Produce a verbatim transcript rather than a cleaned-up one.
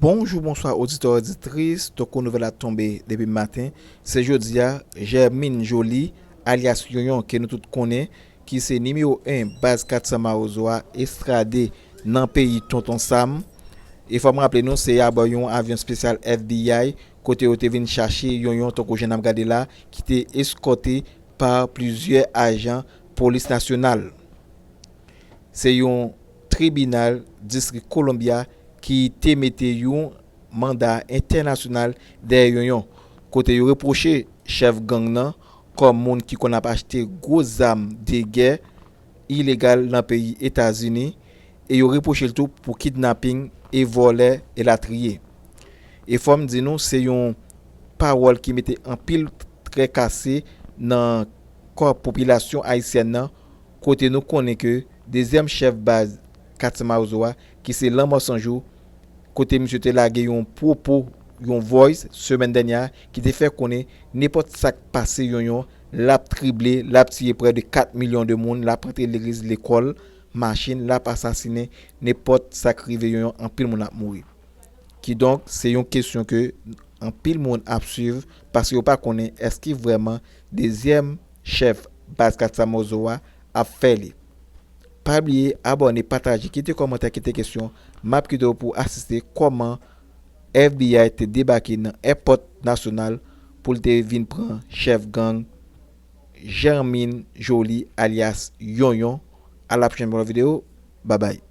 Bonjou, bonswa, oditè, oditris. Donk, yon nouvèl ap tonbe depi maten. Se jodi a, Germine Joly, alyas Yonyon, ke nou tout konnen, ki se nimewo en baz kat san Mawozo a, estrade nan peyi Tonton Sam. E fò m raple nou, se abò yon avyon espesyal F B I, kote yo te vin chache Yonyon, tankou jan n ap gade la, ki te eskòte pa plizyè ajan polis nasyonal. Se yon tribinal distrik Columbia ki te mete yon manda entènasyonal dèyè Yonyon, kote yo repwoche chèf gang nan kòm moun ki konn ap achte gwo zam de gè ilegal nan peyi Etazini, e yo repwoche l tou pou kidnaping e vòlè elatriye. E fò m di nou, se yon pawòl ki mete anpil trè kase nan kò popilasyon ayisyèn nan, kote nou konnen ke dezyèm chèf baz kat san Mawozo a, ki se Lanmò San Jou, kote misye te lage yon pwopo, yon voice, semèn dènyè a, ki te fè konnen nenpòt sa k pase Yonyon, l ap trible, l ap tiye prè de kat milyon de moun, l ap rantre legliz, lekòl, machin, l ap asasinen, nenpòt sa k rive Yonyon, anpil moun ap mouri. Kidonk, se yon kesyon ke anpil moun ap swiv, paske yo pa konnen èske vrèman dezyèm chèf baz kat san Mawozo a ap fè li. Pa bliye abòne, pataje, kite kòmantè, kite kesyon. M ap kite w pou asiste kòman F B I te debake nan èpòt nasyonal pou l te vin pran chèf gang Germine Joly alyas Yonyon. A la pwochèn pou yon lòt videyo. Babay.